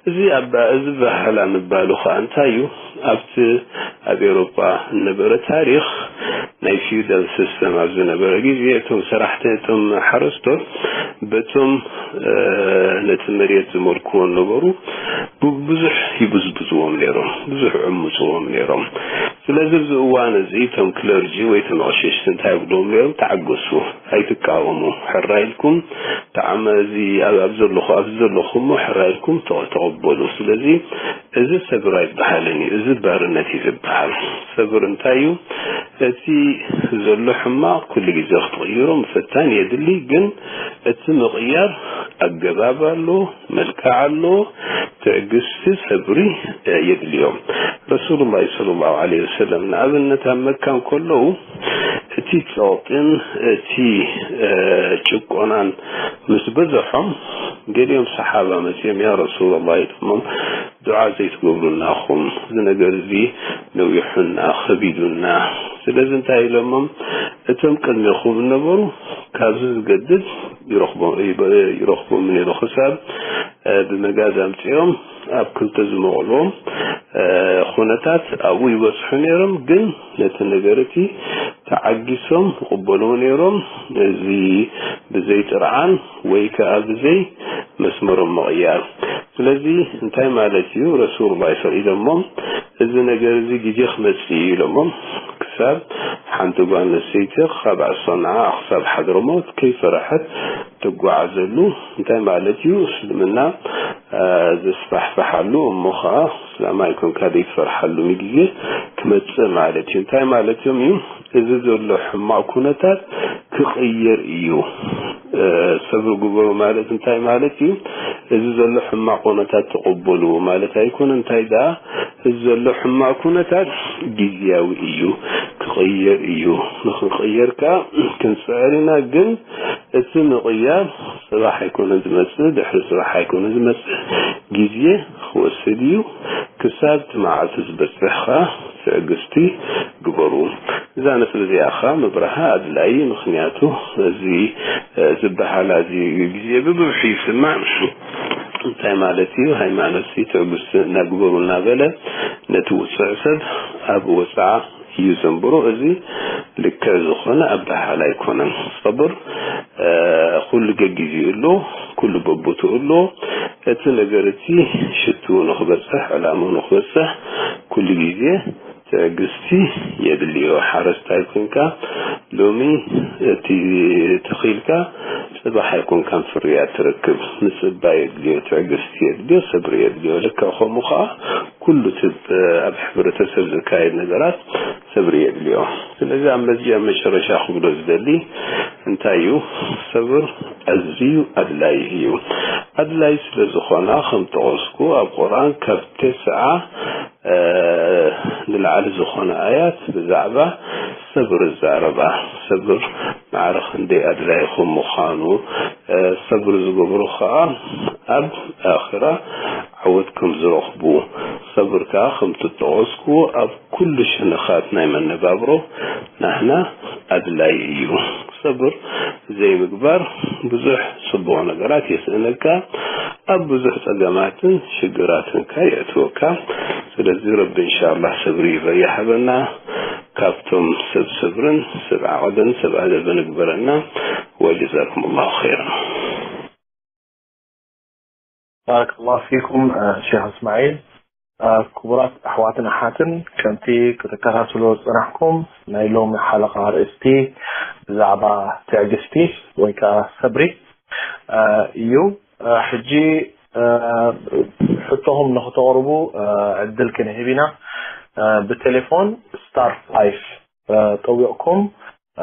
እዚ ኣባ-፣ እዚ ኣበሃህላ ምባሉ ኸኣ እንታይ እዩ? ኣብቲ ኣብ ኤውሮጳ ዝነበረ ታሪኽ፣ ናይ ፊውዳል ሲስተም ኣብ ዝነበረ ግዜ፣ እቶም ሰራሕቲ፣ እቶም ሓረስቶት በቶም፣ እ፣ ነቲ መሬት ዝመልክዎ ነበሩ፣ ብ-፣ ብዙሕ ይብዝብዝዎም ነይሮም፣ ብዙሕ ዕምጽዎም ነይሮም። ስለዚ ኣብዚ እዋን እዚ እቶም ክለርጂ ወይ እቶም ኣቕሽሽቲ እንታይ ይብልዎም ነይሮም? ተዓገሱ፣ ኣይትቃወሙ፣ ሕራይ ኢልኩም ተዓመ-፣ እዚ ኣብ፣ ኣብ ዘለኹ-፣ ኣብዚ ዘለኹሞ ሕራይ ኢልኩም ተቐ-፣ ተቐበሉ። ስለዚ እዚ ሰብር ኣይበሃልን እዩ፣ እዚ ባርነት እዩ ዝበሃል። ሰብር እንታይ እዩ? እቲ ዘሎ ሕማቕ ኩሉ ግዜ ክትቕይሮ ምፍታን የድሊ፣ ግን እቲ ምቕያር ኣገባብ ኣሎ፣ መልክዕ ኣሎ፣ ትዕግስቲ፣ ሰብሪ፣ እ፣ የድልዮም። ረሱሉላህ ሰለላሁ ዐለይሂ ወሰለም ንኣብነት ኣብ መካ እንከለዉ እቲ ጸቕጥን እቲ፣ እ፣ ጭቆናን ምስ በዝሖም ገሊኦም ሰሓባ መጺኦም፣ "ያ ረሱላላህ" ኢሎሞም፣ "ዱዓ ዘይትገብሩልና ኢኹም፣ እዚ ነገር እዚ ነዊሑና፣ ከቢዱና። ስለዚ እንታይ?" ኢሎሞም፣ "እቶም ቅድሜኹም ዝነበሩ ካብዚ ዝገድድ ይረኽቦ-፣ ይረኽቦም ነይሩ፣ ክሳብ፣ እ፣ ብመጋዝ ኣምጺኦም ኣብ ክልተ ዝመቕልዎም፣ እ፣ ኩነታት ኣብኡ ይበጽሑ ነይሮም፣ ግን ነቲ ነገር እቲ ተዓጊሶም ይቕበልዎ ነይሮም። እዚ ብዘይ ጥርዓን ወይ ከኣ ብዘይ መስመሮም ምቕያር። ስለዚ እንታይ ማለት እዩ? ረሱሉላህ ሰለላሁ ዐለይሂ ወሰለም ኢሎሞም፣ "እዚ ነገር እዚ ግዜ ክመጽእ እዩ" ኢሎሞም። ክሳብ ሓንቲ ጓል ኣንስተይቲ ካብ ኣሰንዓ ክሳብ ሓድረሞት ከይፈረሐት ትጓዓዘሉ፣ እንታይ ማለት እዩ? እስልምና፣ እ፣ ዘስፋሕፍሓሉ፣ እሞ ኸዓ እስላማይ ኮንካ ዘይትፈርሓሉ ግዜ ክመጽእ ማለት እዩ። እንታይ ማለቶም እዩ? እዚ ዘሎ ሕማቕ ኩነታት ክቕየር እዩ። እ፣ ሰብሪ ግበሩ ማለት እንታይ ማለት እዩ? እዚ ዘሎ ሕማቕ ኩነታት ተቐበሉ ማለት ኣይኮነ። እንታይ ደኣ፣ እዚ ዘሎ ሕማቕ ኩነታት ግዝያዊ እዩ፣ ክቕየር እዩ። ንኽቕየር ከኣ ክንጽዕር ኢና፣ ግን እቲ ምቕያር ጽባሕ ኣይኮነ ዝመጽእ፣ ድሕሪ ጽባሕ ኣይኮነ ዝመጽእ፣ ግዜ ክወስድ እዩ። ክሳብ እቲ መዓልቲ ዝበጽሕ ኸኣ ትዕግስቲ ግበሩ። እዛ ነጥቢ እዚኣ ኸኣ ምብራሃ ኣድላዪ፣ ምኽንያቱ እዚ፣ እ፣ ዝበሃላ እዚ ግዜ ብብዝሒ ይስማዕ። እንታይ ማለት እዩ? ሃይማኖት ሲ ትዕግስቲ እናግበሩ እናበለ ነቲ ውጹዕ ሰብ ኣብ ወጽዓ እዩ ዘንብሮ። እዚ ልክዕ ዝኾነ ኣበሃህላ ኣይኮነን። ሰብር፣ እ፣ ኩሉ ገጊዚኡ ኣሎ፣ ኩሉ በቦትኡ ኣሎ። እቲ ነገር እቲ ሽትኡ ንኽበጽሕ፣ ዕላምኡ ንኽበጽሕ ኩሉ ግዜ ትዕግስቲ የድልዮ። ሓረስታይ ኮንካ ሎሚ እቲ ተኺልካ ጽባሕ ኣይኮንካን ፍርያት ትረክብ። ምጽባይ የድልዮ፣ ትዕግስቲ የድልዮ፣ ሰብሪ የድልዮ። ልክዕ ከምኡ ከኣ ኩሉ እቲ ብ-፣ ኣብ ሕብረተሰብ ዝካየድ ነገራት ሰብሪ የድልዮ። ስለዚ ኣብ መዝጊ ኣብ መጨረሻ ክብሎ ዝደሊ እንታይ እዩ? ሰብር ኣዝዩ ኣድላዪ እዩ። ኣድላዪ ስለ ዝኾነ ከም ጠቐስኩ ኣብ ቁርኣን ካብ ተስዓ እ፣ ንላዕሊ ዝኾነ ኣያት ብዛዕባ ሰብር ይዛረባ። ሰብር ማዕረ ክንደይ ኣድላዪ ከም ምዃኑ፣ እ፣ ሰብር ዝገብሩ ኸኣ ኣብ ኣኽራ ዓወት ከም ዝረኽቡ፣ ሰብር ከኣ ከምቲ ዝጠቐስኩዎ ኣብ ኩሉ ሸነኻት ናይ መነባብሮ ናህና ኣድላዪ እዩ። ሰብር ዘይምግባር ብዙሕ ጽቡቕ ነገራት የስእነካ፣ ኣብ ብዙሕ ጸገማትን ሽግራትን ከኣ የእትወካ። ስለዚ ረቢ እንሻላህ ሰብሪ ይበ-፣ ይሃበና፣ ካብቶም ሰብ ሰብርን ሰብ ዓቕልን ሰብ ኣደብን ይግበረና። ወጀዛኩም ላሁ ኸይራን። ባረከላሁ ፊኩም እ፣ ሼክ እስማዒል። እ፣ ክቡራት ኣሕዋትን ኣሓትን፣ ከምቲ ክትከታተልዎ ዝጸናሕኩም ናይ ሎሚ ሓለቓ ኣርእስቲ ብዛዕባ ትዕግስቲ ወይ ከኣ ሰብሪ እ፣ እዩ። እ፣ ሕጂ እ፣ ሕቶኹም ንኽተቕርቡ እ፣ ዕድል ክንህብ ኢና። እ፣ ብቴሌፎን ስታር ፋይፍ እ፣ ጠዊቕኩም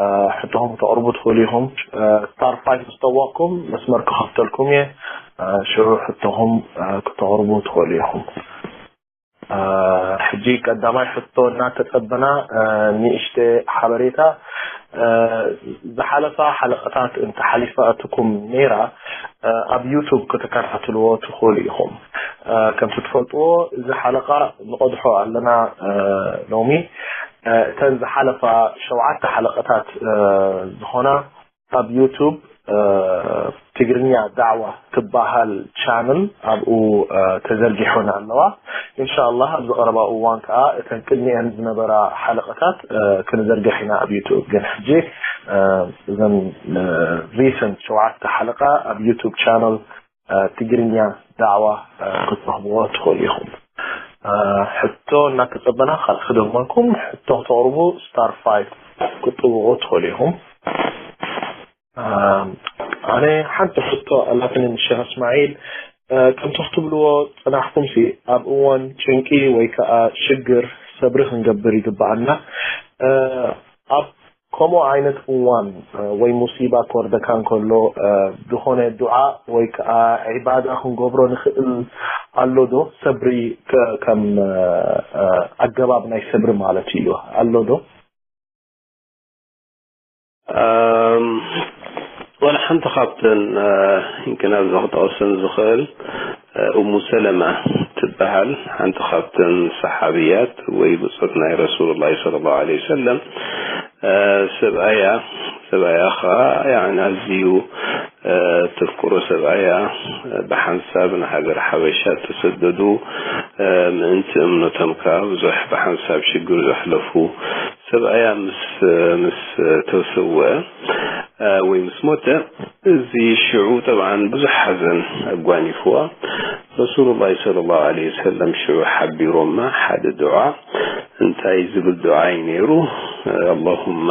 እ፣ ሕቶኹም ክተቕርቡ ትኽእሉ ኢኹም። እ፣ ስታር ፋይፍ ምስ ጠወቕኩም መስመር ክኸፍተልኩም እየ። እ፣ ሽዑ ሕቶኹም እ፣ ክተቕርቡ ትኽእሉ ኢኹም። እ፣ ሕጂ ቀዳማይ ሕቶ እናተጸበና እ፣ ንእሽተ ሓበሬታ እ፣ ዝሓለፋ ሓለቐታት እንተሓሊፋትኩም ነይራ እ፣ ኣብ ዩቱብ ክትከታተልዎ ትኽእሉ ኢኹም። እ፣ ከምቲ ትፈልጥዎ እዚ ሓለቓ ንቐድሖ ኣለና እ፣ ሎሚ እ፣ እተን ዝሓለፋ ሸውዓተ ሓለቐታት እ፣ ዝኾና ኣብ ዩቱብ እ፣ ትግርኛ ዳዕዋ ትበሃል ቻነል ኣብኡ እ፣ ተዘርጊሖን ኣለዋ። ኢንሻላህ ኣብዚ ቀረባ እዋን ከዓ እተን ቅድሚአን ዝነበራ ሓለቐታት እ፣ ክንዘርግሕ ኢና ኣብ ዩቱብ። ግን ሕጂ እ፣ እዘን እ፣ ሪሰንት ሸውዓተ ሓለቓ ኣብ ዩቱብ ቻነል እ፣ ትግርኛ ዳዕዋ እ፣ ክትረኽብዎ ትኽእሉ ኢኹም። እ፣ ሕቶ እናተጸበና ካልእ ክደግመልኩም፣ ሕቶ ክተቕርቡ ስታር ፋይፍ ክትጥውቑ ትኽእሉ ኢኹም። እ፣ ኣነ ሓንቲ ሕቶ ኣላትኒ ንሸኽ እስማዒል። እ፣ ከምቲ ክትብልዎ ጸናሕኩምሲ ኣብ እዋን ጭንቂ ወይ ከኣ ሽግር ሰብሪ ክንገብር ይግብኣና። እ፣ ኣብ ከምኡ ዓይነት እዋን እ፣ ወይ ሙሲባ ክወርደካ እንከሎ እ፣ ዝኾነ ዱዓ ወይ ከኣ ዒባዳ ክንገብሮ ንኽእል ኣሎ ዶ? ሰብሪ ከ- ከም እ፣ እ፣ ኣገባብ ናይ ሰብሪ ማለት እዩ ኣሎ ዶ? እም፣ ወላ ሓንቲ ካብተን እ፣ ይምክን ኣብዚ ክጠቕሰን ዝኽእል እ፣ ኡሙ ሰለማ ትበሃል ሓንቲ ካብተን ሰሓብያት ወይ ብጾት ናይ ረሱሉላህ ሰለላሁ ዐለይሂ ወሰለም እ፣ ሰብኣያ ሰብኣያ ኸዓ ያዕኒ ኣዝዩ እ፣ ተፍቅሮ ሰብኣያ እ፣ ብሓንሳብ ንሃገር ሓበሻ ተሰደዱ እ፣ ምእንቲ እምነቶም ከኣ ብዙሕ ብሓንሳብ ሽግር ዘሕለፉ ሰብኣያ ምስ ምስ ተሰወአ እ፣ ወይ ምስ ሞተ እዚ ሽዑ ጠብዓን ብዙሕ ሓዘን ኣጓኒፍዋ። ረሱሉላህ ሰለላሁ ዐለይሂ ወሰለም ሽዑ ሓቢሮማ ሓደ ዱዓ እንታይ ዝብል ዱዓ እዩ ነይሩ? اللهم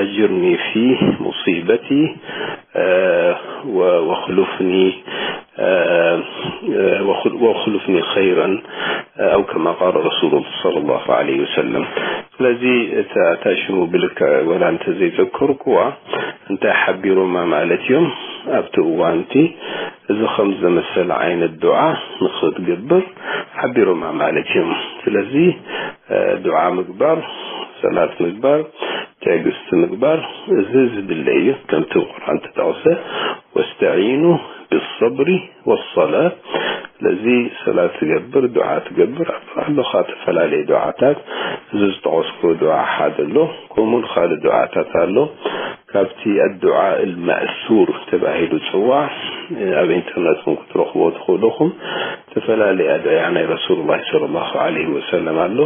أجرني في مصيبتي وأخلفني وأخلفني خيرا أو كما قال رسول الله صلى الله عليه وسلم. ስለዚ እታ እታ ሽሙ ብልክዕ ወላ እንተዘይዘከርኩዋ እንታይ ሓቢሮማ ማለት እዮም ኣብቲ እዋንቲ እዚ ከም ዘመሰለ ዓይነት ዱዓ ንኽትገብር ሓቢሮማ ማለት እዮም። ስለዚ እ፣ ዱዓ ምግባር፣ ሰላት ምግባር፣ ትዕግስቲ ምግባር እዚ ዝድለ እዩ። ከምቲ ቁርኣን ተጠቕሰ ወስተዒኑ ብሰብሪ ወሰላ። ስለዚ ሰላት ትገብር፣ ዱዓ ትገብር ኣለኻ። ተፈላለየ ዱዓታት እዚ ዝጠቐስኩ ዱዓ ሓደ ኣሎ። ከምኡ ካልእ ዱዓታት ኣሎ። ካብቲ ኣዱዓ እልመእሱር ተባሂሉ ዝፅዋዕ ኣብ ኢንተርነት እውን ክትረኽቦ ትኽእሉ ኢኹም። ዝተፈላለየ ኣድዕያ ናይ ረሱሉላህ ሰለላሁ ዐለይሂ ወሰለም ኣሎ።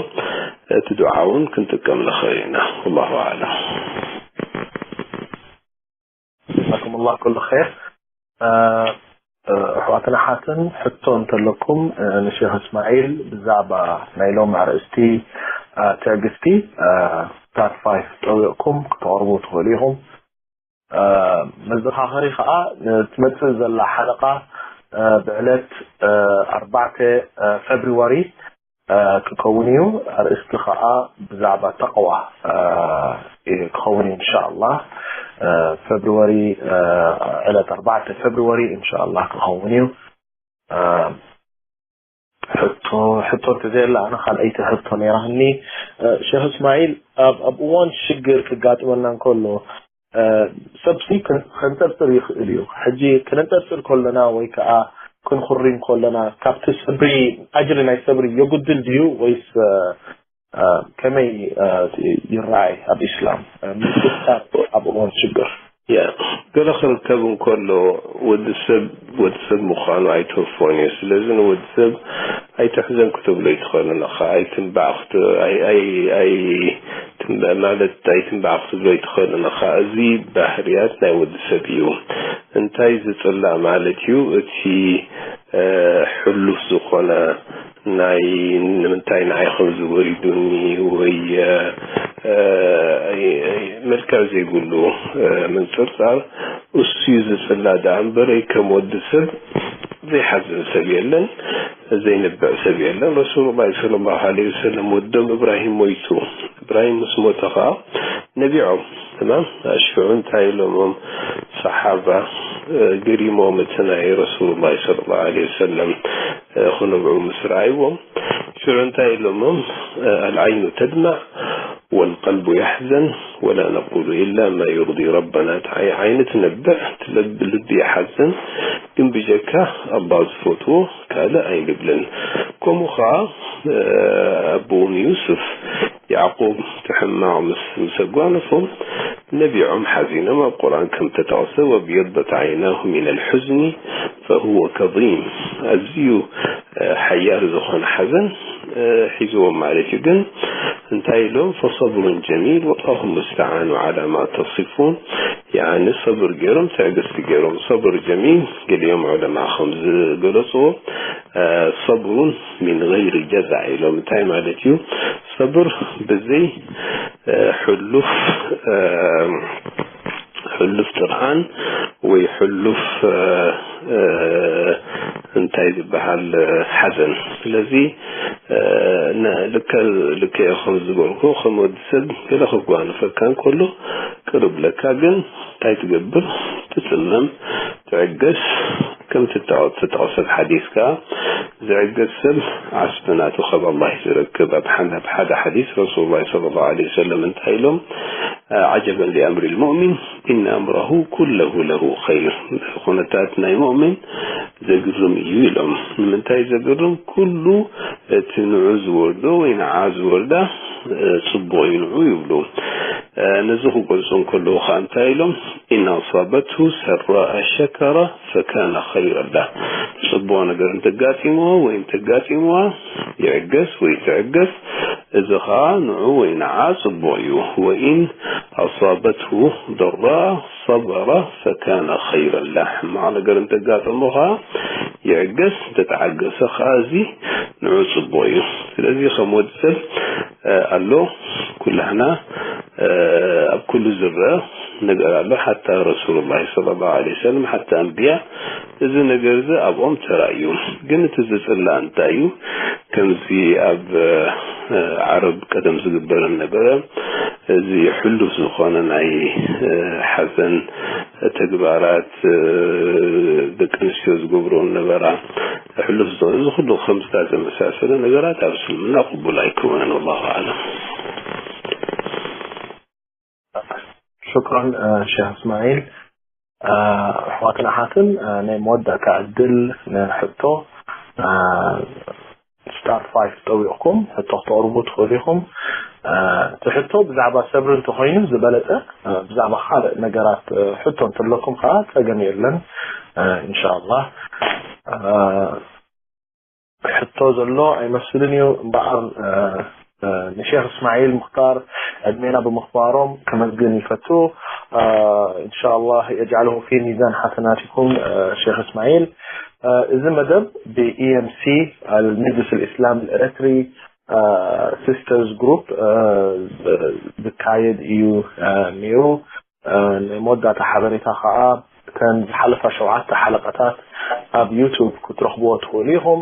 እቲ ዱዓ እውን ክንጥቀም ንኽእል ኢና። ወላሁ ኣዕለም። ጀዛኩም ላህ ኩሉ ኸይር። ኣሕዋትን ኣሓትን ሕቶ እንተለኩም ንሼክ እስማዒል ብዛዕባ ናይ ሎም ኣርእስቲ ትዕግስቲ ስታር ፋይፍ ጠዊቕኩም ክተቕርቡ ትኽእሉ ኢኹም። መዘኻኸሪ ከዓ ንትመፅእ ዘላ ሓለቃ ብዕለት ኣርባዕተ ፌብሪዋሪ ክኸውን እዩ። ኣርእስቲ ከዓ ብዛዕባ ተቕዋ ክኸውን እዩ። እንሻኣላ ፌብሪዋሪ ዕለት ኣርባዕተ ፌብሪዋሪ እንሻኣላ ክኸውን እዩ። ሕቶ ሕቶ እንተዘየላ ኣነ ካልኣይቲ ሕቶ ነይራኒ። ሸህ እስማዒል፣ ኣብ እዋን ሽግር ክጋጥመና እንከሎ ሰብሲ ከንጠርጥር ይኽእል እዩ። ሕጂ ከነንጠርጥር ከለና ወይ ከዓ ክንኹሪ ከለና ካብቲ ሰብሪ ኣጅሪ ናይ ሰብሪ የጉድል ድዩ ወይስ ከመይ ይረኣይ ኣብ ኢስላም ምንክስታት ኣብ እዋን ሽግር? ያ ገለ ክርከብ እንከሎ ወዲ ሰብ ወዲ ሰብ ምዃኑ ኣይተወፍኦን እዩ። ስለዚ ንወዲ ሰብ ኣይትሕዘን ክትብሎ ኣይትኽእልን ኢኻ። ኣይትንባዕ ክት- ኣይ ኣይ ኣይ ትንባዕ ማለት ኣይትንባዕ ክትብሎ ኣይትኽእልን ኢኻ። እዚ ባህርያት ናይ ወዲ ሰብ እዩ። እንታይ ዝጽላእ ማለት እዩ? እቲ ሕሉፍ ዝኾነ ናይ ንምንታይ ንዓይ ከምዚ ወሪዱኒ ወይ መልክዕ ዘይብሉ ምንፅርፃር እሱ እዩ ዝፅላ ደኣ እምበር ከም ወዲ ሰብ ዘይሓዝን ሰብ የለን፣ ዘይንብዕ ሰብ የለን። ረሱሉላህ ሰለላሁ ዐለይሂ ወሰለም ወዶም እብራሂም ሞይቱ። እብራሂም ምስ ሞተ ከዓ ነቢዖም ተማም ኣሽፍዑ እንታይ ኢሎሞም ሰሓባ ገሪሞም እቲ ናይ ረሱሉላህ ሰለላሁ ዐለይሂ ወሰለም ክነብዑ ምስ ረኣይዎም ሽዑ እንታይ ኢሎሞም ኣልዓይኑ ተድማዕ ወልቀልቡ የሕዘን ወላ ነቁሉ ኢላ ማ ዩርዲ ረበና። እቲ ዓይኒ ትነብዕ ልቢ ይሓዝን ግን ብጀካ ኣላህ ዝፈትዎ ካልእ ኣይንብልን። ከምኡ ከዓ ኣቦኦም ዩሱፍ ያዕቁብ እቲ ሕማቕ ምስ ምስ ኣጓነፎም ነቢዖም ሓዚኖም ኣብ ቁርኣን ከም ተጠቕሰ ወብየضት ዓይናሁ ሚን ኣልሑዝኒ ፈሁወ ከዚም ኣዝዩ ሓያል ዝኾነ ሓዘን ሒዝዎም ማለት እዩ። ግን እንታይ ኢሎም ፈሰብሩን ጀሚል ወላሁ ሙስተዓኑ ዓላ ማ ተሲፉን ያኒ ሰብር ገይሮም ትዕግስቲ ገይሮም ሰብር ጀሚል ገሊኦም ዑለማ ከም ዝገለፅዎ ሰብሩን ሚን ገይሪ ጀዛዕ ኢሎም እንታይ ማለት እዩ ሰብር ብዘይ ሕሉፍ ሕሉፍ ጥርዓን ወይ ሕሉፍ እንታይ ዝበሃል ሓዘን ስለዚ ልከ ልከ ከም ዝበልኩ ከም ወዲ ሰብ ገለ ክጓነፈካ እንከሎ ቅርብ ለካ ግን እንታይ ትገብር ትፅመም ትዕገስ ከምቲ ተጠቐሰት ሓዲስ ከዓ ዝዕገስ ሰብ ዓስቢ ናቱ ካብ ኣላህ እዩ ዝረክብ ኣብ ሓደ ሓደ ሓዲስ ረሱሉላህ ሰለላሁ ዐለይሂ ወሰለም እንታይ ኢሎም ዓጀበን ሊኣምሪ ልሙእሚን ኢነ ኣምረሁ ኩለሁ ለሁ ኸይር ኩነታት ናይ ሙእሚን ዘግርም እዩ ኢሎም ንምንታይ ዘግርም ኩሉ እቲ ንዑ ዝወርዶ ወይ ንዓ ዝወርዳ ፅቡቕ እዩ ንዑ ይብሉ ነዚ ክገልፁ እንከለዉ ከዓ እንታይ ኢሎም ኢን ኣሳበትሁ ሰራእ ሸከረ ፈካነ ኸይረን ለህ ፅቡቕ ነገር እንተጋጢምዎ ወይ እንተጋጢምዋ ይዕገስ ወይ ትዕገስ እዚ ኸዓ ንዑ ወይ ንዓ ፅቡቕ እዩ ወኢን ኣሳበትሁ ደራእ ሰበረ ፈካነ ኸይረን ለህ ሕማቕ ነገር እንተጋጠሞ ኸዓ ይዕገስ እንተተዓገሰ ኸዓ እዚ ንዑ ፅቡቕ እዩ ስለዚ ከም ወዲ ሰብ ኣሎ ኩላህና ኣብ ኩሉ ዝረአ ነገር ኣሎ ሓታ ረሱሉላህ ሰለላሁ ዐለይሂ ወሰለም ሓታ ኣንብያ እዚ ነገር እዚ ኣብኦም ተራእዩ ግን እቲ ዝፅላእ እንታይ እዩ ከምዚ ኣብ ዓረብ ቀደም ዝግበር ነበረ እዚ ሕሉፍ ዝኾነ ናይ ሓዘን ተግባራት ደቂ ኣንስትዮ ዝገብርኦ ነበራ ሕሉፍ ዝኾነ እዚ ኩሉ ከምዝታ ዘመሳሰለ ነገራት ኣብ እስልምና ቅቡል ኣይከውንን ወላሁ ኣዕለም ሽክራን ሸህ እስማዒል ኣሕዋትን ኣሓትን ናይ መወዳእታ ዕድል ንሕቶ ስታር ፋይፍ ጠዊቕኩም ሕቶ ክተቕርቡ ትኽእሉ ኢኹም። እቲ ሕቶ ብዛዕባ ሰብሪ እንተኾይኑ ዝበለፀ ብዛዕባ ካልእ ነገራት ሕቶ እንተለኩም ከዓ ፀገም የለን። እንሻላ ሕቶ ዘሎ ኣይመስልን እዩ እምበኣር ንሼክ እስማዒል ሙክታር ዕድሜና ብምኽባሮም ከመስግን ይፈቱ። እንሻላ የጅዓለሁ ፊ ሚዛን ሓሰናቲኩም ሼክ እስማዒል። እዚ መደብ ብኢኤምሲ ኣልመጅልስ ልእስላም ልኤረትሪ ሲስተርስ ግሩፕ ዝካየድ እዩ ነይሩ። ናይ መወዳእታ ሓበሬታ ከዓ እተን ዝሓለፋ ሸውዓተ ሓለቃታት ኣብ ዩቱብ ክትረኽብዎ ትኽእሉ ኢኹም።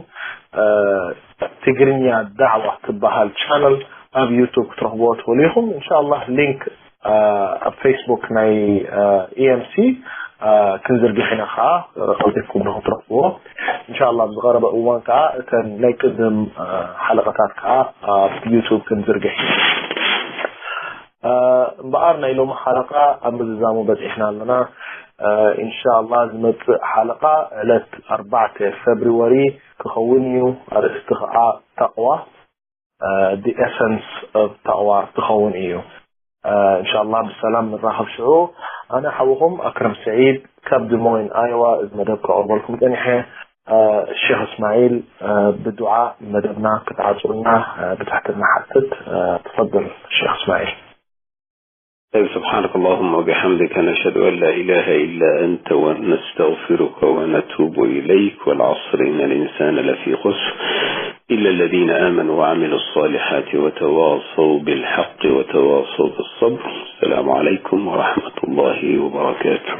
ትግርኛ ዳዕዋ ትበሃል ቻነል ኣብ ዩቱብ ክትረኽብዎ ትኽእሉ ኢኹም። እንሻላ ሊንክ ኣብ ፌስቡክ ናይ ኢኤምሲ ክንዝርግሕ ኢና ከዓ ቀልጢፍኩም ንክትረኽብዎ። እንሻላ ኣብ ዝቐረበ እዋን ከዓ እተን ናይ ቅድም ሓለቀታት ከዓ ኣብ ዩቱብ ክንዝርግሕ ኢና። እምበኣር ናይ ሎሚ ሓለቃ ኣብ ምዝዛሙ በፂሕና ኣለና። እንሻላ ዝመፅእ ሓለቃ ዕለት ኣርባዕተ ፌብሪወሪ ክኸውን እዩ። ኣርእስቲ ከዓ ተቕዋ፣ the essence of ተቕዋ ክኸውን እዩ። እንሻላ ብሰላም ንራኸብ ሽዑ። ኣነ ሓውኹም ኣክረም ሰዒድ ካብ ድሞይን ኣዮዋ እዚ መደብ ከቕርበልኩም ፀኒሐ። ሼክ እስማዒል ብዱዓ መደብና ክትዓፅውና ብትሕትና ሓትት። ትፈضል ሼክ እስማዒል። طيب، سبحانك اللهم وبحمدك، نشهد أن لا إله إلا أنت، ونستغفرك ونتوب إليك. والعصر، إن الإنسان لفي خسر، إلا الذين آمنوا وعملوا الصالحات وتواصوا بالحق وتواصوا بالصبر. السلام عليكم ورحمة الله وبركاته.